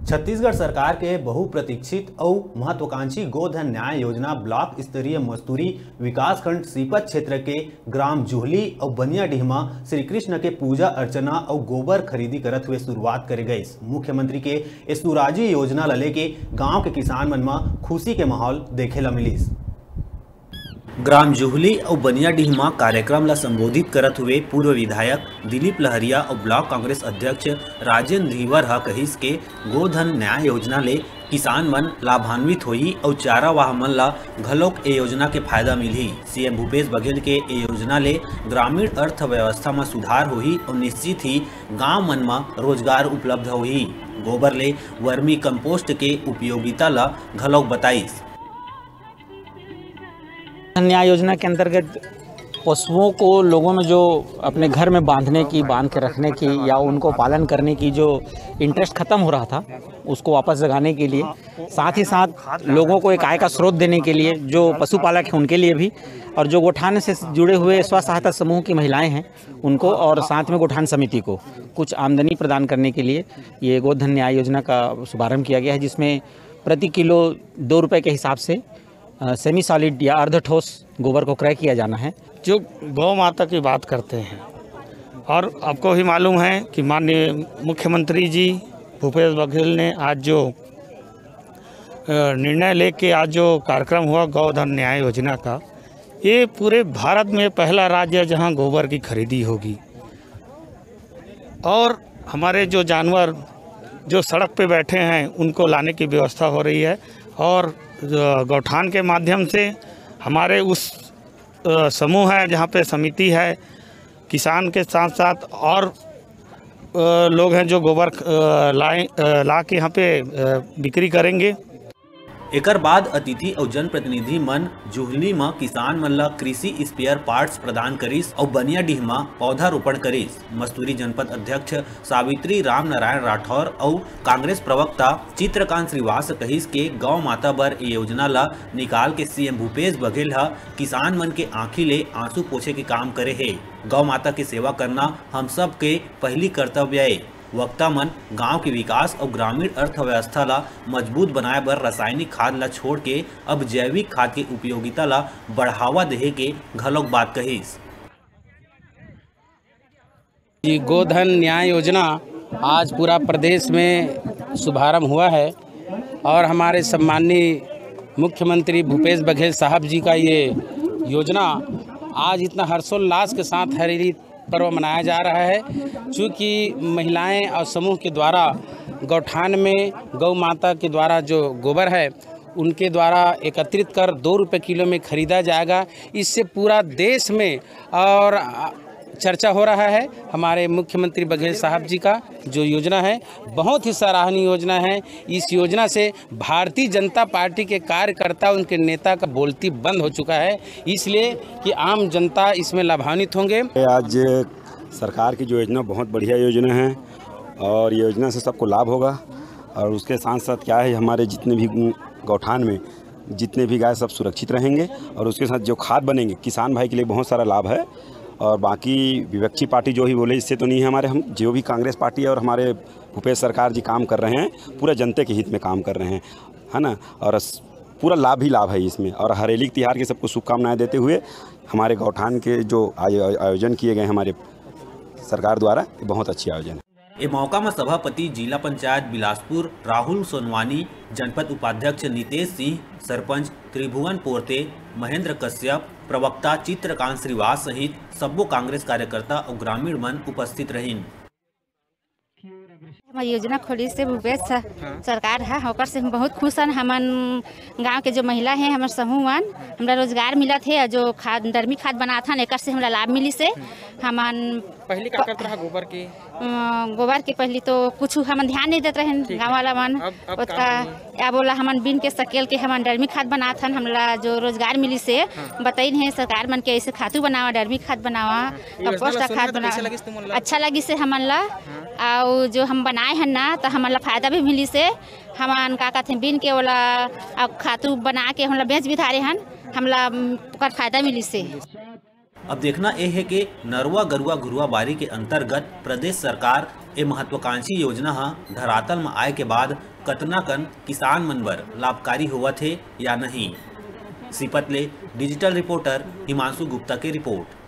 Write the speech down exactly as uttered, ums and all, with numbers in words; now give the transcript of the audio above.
छत्तीसगढ़ सरकार के बहुप्रतीक्षित अउ महत्वाकांक्षी गोधन न्याय योजना ब्लॉक स्तरीय मस्तूरी विकासखंड सीपत क्षेत्र के ग्राम जुहली अउ बनियाडीह म श्री कृष्ण के पूजा अर्चना अउ गोबर खरीदी करत हुए शुरुआत करे गइस। मुख्यमंत्री के ए सुराजी योजना ल लेके गांव के किसान मन म खुशी के माहौल देखे ल मिलिस। ग्राम जुहली अउ बनियाडीह म कार्यक्रम ल संबोधित करत हुए पूर्व विधायक दिलीप लहरिया अउ ब्लॉक कांग्रेस अध्यक्ष राजेंद्र धीवर ह कहिस के गोधन न्याय योजना ले किसान मन लाभान्वित होही अउ चारावाह मन ल घलोक ए योजना के फायदा मिलही। सीएम भूपेश बघेल के ए योजना ले ग्रामीण अर्थव्यवस्था म सुधार होही अउ निश्चित ही गांव मन म रोजगार उपलब्ध होही। गोबर ले वर्मी कंपोस्ट के उपयोगिता ल घलोक बताइस। न्याय योजना के अंतर्गत पशुओं को लोगों में जो अपने घर में बांधने की, बांध के रखने की या उनको पालन करने की जो इंटरेस्ट ख़त्म हो रहा था, उसको वापस जगाने के लिए, साथ ही साथ लोगों को एक आय का स्रोत देने के लिए, जो पशुपालक हैं उनके लिए भी, और जो गोठान से जुड़े हुए स्व सहायता समूह की महिलाएं हैं उनको, और साथ में गोठान समिति को कुछ आमदनी प्रदान करने के लिए ये गोधन न्याय योजना का शुभारंभ किया गया है, जिसमें प्रति किलो दो रुपये के हिसाब से सेमी सॉलिड या अर्ध ठोस गोबर को क्रय किया जाना है। जो गौ माता की बात करते हैं, और आपको भी मालूम है कि माननीय मुख्यमंत्री जी भूपेश बघेल ने आज जो निर्णय लेके आज जो कार्यक्रम हुआ गौधन न्याय योजना का, ये पूरे भारत में पहला राज्य है जहां गोबर की खरीदी होगी। और हमारे जो जानवर जो सड़क पे बैठे हैं उनको लाने की व्यवस्था हो रही है। और गौठान के माध्यम से हमारे उस समूह है जहाँ पे समिति है, किसान के साथ साथ और लोग हैं जो गोबर लाए, ला के यहाँ पे बिक्री करेंगे। एकर बाद अतिथि अउ जनप्रतिनिधि मन जुहली म किसान मन ल कृषि स्पेयर पार्ट्स प्रदान करिस अउ बनियाडीह म पौधारोपण करिस। मस्तूरी जनपद अध्यक्ष सावित्री रामनारायण राठौर अउ कांग्रेस प्रवक्ता चित्रकांत श्रीवास कहिस के गौ माता बर ए योजना ल निकाल के सीएम भूपेश बघेल ह किसान मन के आंखी ले आंसू पोछे के काम करे हे। गौ माता के सेवा करना हम सब के पहली कर्तव्य ए। वक्ता मन गांव के विकास अउ ग्रामीण अर्थव्यवस्था ला मजबूत बनाए बर रासायनिक खाद ला छोड़ के अब जैविक खाद के उपयोगिता ला बढ़ावा देहे के घलोक बात कहिस। जी, गोधन न्याय योजना आज पूरा प्रदेश में शुभारंभ हुआ है और हमारे सम्माननीय मुख्यमंत्री भूपेश बघेल साहब जी का ये योजना आज इतना हर्षोल्लास के साथ हरेली पर्व मनाया जा रहा है। चूँकि महिलाएं और समूह के द्वारा गौठान में गौ माता के द्वारा जो गोबर है उनके द्वारा एकत्रित कर दो रुपये किलो में खरीदा जाएगा। इससे पूरा देश में और चर्चा हो रहा है। हमारे मुख्यमंत्री बघेल साहब जी का जो योजना है बहुत ही सराहनीय योजना है। इस योजना से भारतीय जनता पार्टी के कार्यकर्ता उनके नेता का बोलती बंद हो चुका है, इसलिए कि आम जनता इसमें लाभान्वित होंगे। आज सरकार की जो योजना बहुत बढ़िया योजना है और योजना से सबको लाभ होगा और उसके साथ साथ क्या है हमारे जितने भी गौठान में जितने भी गाय सब सुरक्षित रहेंगे और उसके साथ जो खाद बनेंगे किसान भाई के लिए बहुत सारा लाभ है। और बाकी विपक्षी पार्टी जो ही बोले इससे तो नहीं है हमारे हम जो भी कांग्रेस पार्टी और हमारे भूपेश सरकार जी काम कर रहे हैं पूरा जनता के हित में काम कर रहे हैं, है ना। और पूरा लाभ ही लाभ है इसमें और हरेली तिहार की सबको शुभकामनाएं देते हुए हमारे गौठान के जो आयोजन किए गए हमारे सरकार द्वारा बहुत अच्छी आयोजन है। ए मौका म सभापति जिला पंचायत बिलासपुर राहुल सोनवानी, जनपद उपाध्यक्ष नितेश सिंह, सरपंच त्रिभुवन पोरते, महेंद्र कश्यप, प्रवक्ता चित्रकांत श्रीवास सहित सब्बो कांग्रेस कार्यकर्ता अउ ग्रामीण मन उपस्थित रहिन। हमर योजना खोलिस हे भूपेश स-, सरकार ह, ओकर से हम बहुत खुश हन। हमन गांव के जो महिला हे, हमर समूह मन, हमरा रोजगार मिलत हे, जो खाद, डर्मी खाद बनात हन, एकर से हमरा लाभ मिलिस हे। हमन पहली का करत रहा गोबर के? अ, गोबर के पहली तो कुछ हमन ध्यान नहीं देत रहेन गांव वाला मन। अब, अब ओतका का अब ओला हमन बीन के सकेल के हमन डर्मी खाद बनात हन। हमला जो रोजगार मिलिस हे, हाँ। बताइन हे सरकार मन के ऐसे खातू बनावा, डर्मी खाद बनावा, हाँ। ये योजना कंपोस्ट ला सुने खाद हन तो बनावा। कैसे लगिस तुमन ला? अच्छा लगिस हे हमन ला। हाँ। अउ जो हम बनाए हन ना, तो हमन ला फायदा भी मिलिस हे। हमन का कहथे बीन के ओला अब खातू बना के हमला बेच भी धारे हन, हमला ओकर फायदा मिलिस हे। अब देखना ए हे के नरवा गरुवा घुरुवा बारी के अंतर्गत प्रदेश सरकार ए महत्वाकांक्षी योजना ह धरातल म आए के बाद कतना कन किसान मन बर लाभकारी होवत हे या नहीं। सीपत ले डिजिटल रिपोर्टर हिमांशु गुप्ता के रिपोर्ट।